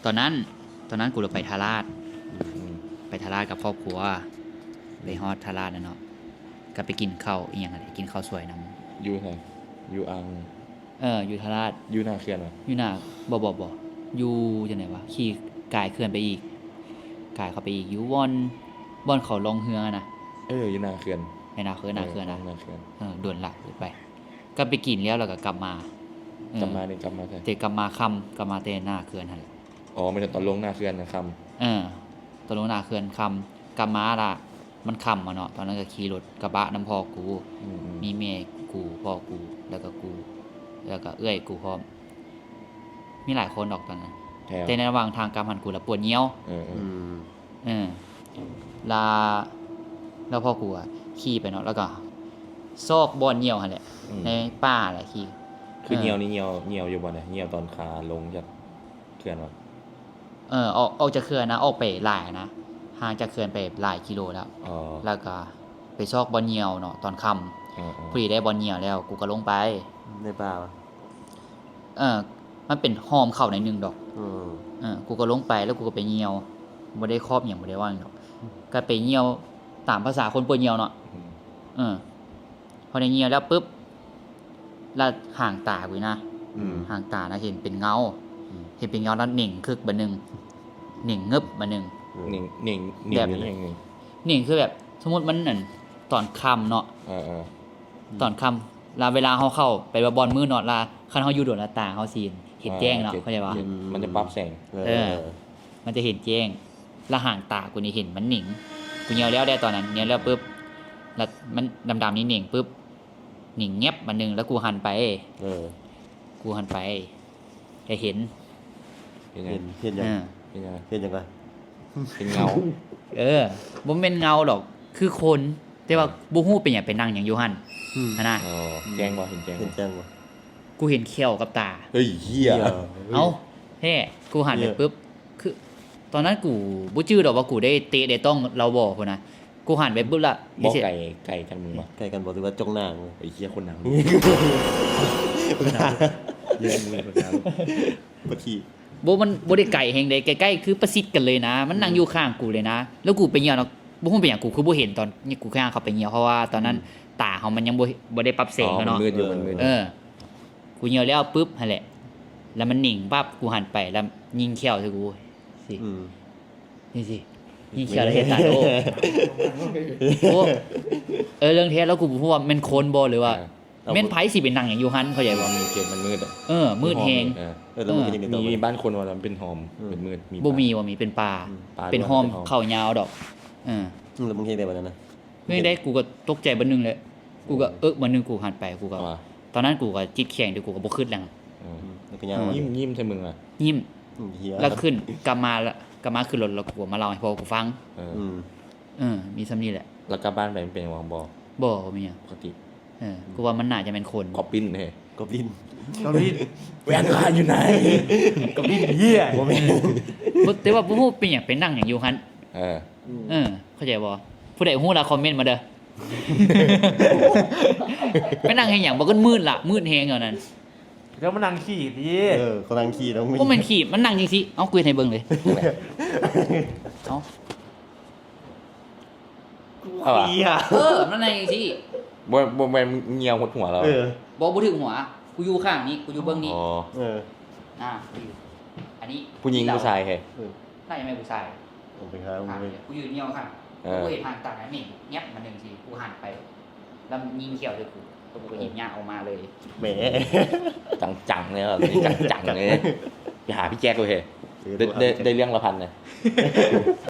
ຕອນນັ້ນ ຕອນນັ້ນກູລະໄປທ່າລາດ ອືມ ໄປທ່າລາດກັບຄອບຄົວ ໄປຮອດທ່າລາດແລ້ວເນາະ ກໍໄປກິນເຂົ້າອີ່ຫຍັງຫັ້ນແຫຼະ ກິນເຂົ້າສວຍນຳ. ຢູ່ໃສ? ຢູ່ອ່າງ ເອີ ຢູ່ທ່າລາດ. ຢູ່ໜ້າເຂື່ອນຫວາ? ຢູ່ໜ້າ ບໍ່ ບໍ່ ບໍ່ ຢູ່ຈັ່ງໃດຫວາ ຂີ່ກາຍເຂື່ອນໄປອີກ ກາຍເຂົ້າໄປອີກ ຢູ່ບ່ອນ ບ່ອນເຂົາລ່ອງເຮືອນະ. ເອີ ຢູ່ໜ້າເຂື່ອນ ຢູ່ໜ້າເຂື່ອນ ເອີ ໜ້າເຂື່ອນນະ ເຂື່ອນ ເອີ ດົນຫຼາຍໄປ ກໍໄປກິນແລ້ວ ແລ້ວກໍກັບມາ. ເອີ ກັບມານີ້ ກັບມາໃສ? ແຕ່ກັບມາຄ່ຳ ກັບມາແຕ່ໜ້າເຂື່ອນຫັ້ນແຫຼະ. ອໍ ແມ່ນຕອນລົງໜ້າເຂື່ອນນະຄ່ຳ. ເອີ ຕອນລົງໜ້າເຂື່ອນຄ່ຳ ກັບມາລະ ມັນຄ່ຳແລ້ວເນາະ ຕອນນັ້ນກໍຂີ່ລົດກະບະນຳພໍ່ກູ ອືມໆ ມີແມ່ກູ ພໍ່ກູ ແລ້ວກໍກູ ແລ້ວກໍເອື້ອຍກູພ້ອມ ມີຫຼາຍຄົນດອກຕອນນັ້ນ. ແຕ່ໃນລະຫວ່າງທາງກັບຫັ້ນ ກູລະປວດຍ່ຽວ. ເອີ ເອີ ອືມ ເອີ ລະ ລະພໍ່ກູກໍຂີ່ໄປເນາະ ແລ້ວກໍຊອກບ່ອນຍ່ຽວຫັ້ນແຫຼະ ອືມ ໃນປ່າແຫຼະຂີ່. ຄື ເອີ ຍ່ຽວນີ້ຍ່ຽວ ຍ່ຽວຢູ່ບ່ອນໃດ? ຍ່ຽວຕອນຂາລົງຈາກເຂື່ອນຫວາ? ເອີ ອອກ ອອກຈາກເຂື່ອນນະ ອອກໄປຫຼາຍນະ ຫ່າງຈາກເຂື່ອນໄປຫຼາຍກິໂລແລ້ວ. ອໍ ແລ້ວກໍໄປຊອກບ່ອນຍ່ຽວເນາະ ຕອນຄ່ຳ ເອີໆ ພໍດີໄດ້ບ່ອນຍ່ຽວແລ້ວ ກູກໍລົງໄປ. ໃນປ່າຫວາ? ເອີ ມັນເປັນຮ່ອມເຂົາໜ້ອຍໜຶ່ງດອກ. ເອີ ເອີ ກູກໍລົງໄປ ແລ້ວກູກໍໄປຍ່ຽວ ບໍ່ໄດ້ຄອບຫຍັງ ບໍ່ໄດ້ເວົ້າຫຍັງດອກ ອືມ ກໍໄປຍ່ຽວຕາມພາສາຄົນປວດຍ່ຽວເນາະ. ອືມ ເອີ ພໍໄດ້ຍ່ຽວແລ້ວປຶບ ລະຫາງຕາກູນະ ອືມ ຫາງຕານະເຫັນເປັນເງົາ ອືມ ເຫັນເປັນເງົາລະເໜັງຄຶກບາດໜຶ່ງ ເໜັງງຶບບາດໜຶ່ງ. ເໜັງ ເໜັງ ເໜັງ ແບບ ເໜັງ ເໜັງຄືແບບ ສົມມຸດມັນ ອັນ ຕອນຄ່ຳເນາະ ເອີໆ ຕອນຄ່ຳ ລະເວລາເຮົາເຂົ້າໄປວ່າບ່ອນມືດເນາະ ລະຄັນເຮົາຢູ່ດົນລະຕາເຮົາຊິເຫັນແຈ້ງເນາະ ເອີ ເຂົ້າໃຈບໍ່? ມັນຈະປັບແສງ ເອີ ເອີ ມັນຈະເຫັນແຈ້ງ ລະຫາງຕາກູນີ້ເຫັນມັນເໜັງ ກູຍ່ຽວແລ້ວເດ້ຕອນນັ້ນ ຍ່ຽວແລ້ວປຶບ ລະມັນດຳໆນີ້ເໜັງປຶບ ເໜັງແງບບາດໜຶ່ງ ລະກູຫັນໄປ ເອີ ກູຫັນໄປ ກະເຫັນ ເຫັນຫຍັງ? ເຫັນ ເຫັນຫຍັງ? ເອີ ເຫັນຫຍັງ? ເຫັນຫຍັງວະ? ເຫັນເງົາ ເອີ ບໍ່ແມ່ນເງົາດອກ ຄືຄົນ ແຕ່ວ່າ ເອີ ບໍ່ຮູ້ເປັນຫຍັງໄປນັ່ງຫຍັງຢູ່ຫັ້ນ ອືມ ຫັ້ນນະ. ອໍ ແຈ້ງບໍ່? ເຫັນແຈ້ງ ເຫັນແຈ້ງບໍ່? ກູເຫັນແຂ້ວກັບຕາ. ເອີຍ ເຮີ້ຍ ເອົ້າ ແທ້ ກູຫັນໄປປຶບ ເອີ ຄື ຕອນນັ້ນກູບໍ່ຈື່ດອກວ່າກູໄດ້ເຕະໄດ້ຕ້ອງລາວບໍ່ພຸ້ນນະ ກູຫັນໄປປຶບລະ ບໍ່ ເຮັດ ໄກ ໄກກັນມຶງບໍ່? ໄກກັນບໍ່ ຫຼືວ່າຈົກໜ້າມຶງ? ໄອ້ເຮີ້ຍ ຄົນໜ້າ ຄົນໜ້າ ບໍ່ ມັນບໍ່ໄດ້ໄກແຮງເດ້ ໃກ້ໆ ຄືປະຊິດກັນເລີຍນະ ມັນນັ່ງ ອືມ ຢູ່ຂ້າງກູເລີຍນະ ແລ້ວກູໄປຍ່ຽວເນາະ ບໍ່ຮູ້ເປັນຫຍັງ ກູຄືບໍ່ເຫັນຕອນ ກູແຄ່ເຂົ້າໄປຍ່ຽວ ເພາະວ່າຕອນນັ້ນ ອືມ ຕາເຮົາມັນຍັງບໍ່ ບໍ່ໄດ້ປັບແສງເນາະ ອໍ ມັນມືດຢູ່ ມັນມືດ ເອີ ກູຍ່ຽວແລ້ວປຶບຫັ້ນແຫຼະ ລະມັນເໜັງປັບ ກູຫັນໄປ ລະຍິງແຂ້ວໃສ່ກູ ຊີ້ ອືມ ນີ້ຊິ ຍິງແຂ້ວລະເຮັດຕາໂດ ໂອ້ ເອີ ເລື່ອງແທ້ລະ ກູບໍ່ຮູ້ວ່າແມ່ນຄົນບໍ່ ຫຼືວ່າ ເອີ ແມ່ນໃຜຊິໄປນັ່ງຫຍັງຢູ່ຫັ້ນ ເຂົ້າໃຈບໍ່? ມັນມືດ ມັນມືດອະ ເອີ ມືດແຮງ ເອີ ເອີ ແລ້ວມັນເປັນຫຍັງຕໍ່? ມີ ມີບ້ານຄົນວ່າມັນເປັນຫອມ ເປັນມືດ ມີ ບໍ່ມີ ບໍ່ມີ ເປັນປ່າ ເປັນຫອມ ເປັນເຂົາຍາວດອກ ເອີ ແລ້ວມຶງເຮັດໄດ້ບາດນັ້ນນະ? ເຮັດໄດ້ ກູກໍຕົກໃຈບາດໜຶ່ງແຫຼະ ກູກໍເອິກບາດໜຶ່ງ ກູຫັນໄປ ກູກໍ ຕອນນັ້ນກູກໍຈິດແຂງ ແຕ່ກູກໍບໍ່ຄຶດແລ້ວ ເອີ ຍິ້ມ ຍິ້ມໃສ່ມຶງອະ ຍິ້ມ ລະຂຶ້ນ ກັບມາ ກັບມາຂຶ້ນລົດ ລະກູກໍມາເລົ່າໃຫ້ພໍ່ກູຟັງ ເອີ ອືມ ເອີ ມີສ່ຳນີ້ແຫຼະ ລະກັບບ້ານໄປມັນເປັນຫຍັງບໍ່? ບໍ່ ບໍ່ມີຫຍັງ ປົກກະຕິ ເອີ ກູວ່າມັນໜ້າຈະແມ່ນຄົນ ກອບລິນເດ້ ກອບລິນ ກອບລິນ ແວ່ນລາຍຢູ່ໃນ ກອບລິນເຮີ້ຍ ບໍ່ແມ່ນ ບໍ່ ແຕ່ວ່າບໍ່ຮູ້ເປັນຫຍັງໄປນັ່ງຫຍັງຢູ່ຫັ້ນ ເອີ ເອີ ເຂົ້າໃຈບໍ່? ຜູ້ໃດຮູ້ລະຄອມເມັນມາເດີ ໄປນັ່ງເຮັດຫຍັງ? ບໍ່ກໍມືດລະ ມືດແຮງຕອນນັ້ນ ເຈົ້າມານັ່ງຂີ້ຕິ ເອີ ເຂົານັ່ງຂີ້ ບໍ່ແມ່ນຂີ້ ມັນນັ່ງຈັ່ງຊີ້ ເອົ້າ ກູເຮັດໃຫ້ເບິ່ງເລີຍ ເອົ້າ ເອີ ມັນນັ່ງຈັ່ງຊີ້ ບໍ່ ບໍ່ແມ່ນຍ່ຽວຫົດຫົວລາວ ເອີ ບໍ່ ບໍ່ຖືກຫົວ ກູຢູ່ຂ້າງນີ້ ກູຢູ່ເບື້ອງນີ້ ອໍ ເອີ ອ່າ ອັນນີ້ ຜູ້ຍິງຜູ້ຊາຍເຮີ້ຍ? ເອີ ໜ້າຈະແມ່ນຜູ້ຊາຍ ອອກໄປຫາ ອ່າ ຜູ້ຍິງ ກູຢືນຍ່ຽວຂ້າງ ເອີ ກູເຫັນຫາງຕາແມ່ນແງບມາໜຶ່ງທີ ກູຫັນໄປ ລະຍິງແຂ້ວໃສ່ກູ ກູກໍຍິບຍາອອກມາເລີຍ ແໝ ຈັງໆ ເລີຍ ຈັງໆ ເລີຍ ໄປຫາພີ່ແຈັກເລີຍ ເອີ ໄດ້ ໄດ້ ໄດ້ເລື່ອງລະພັນເລີຍ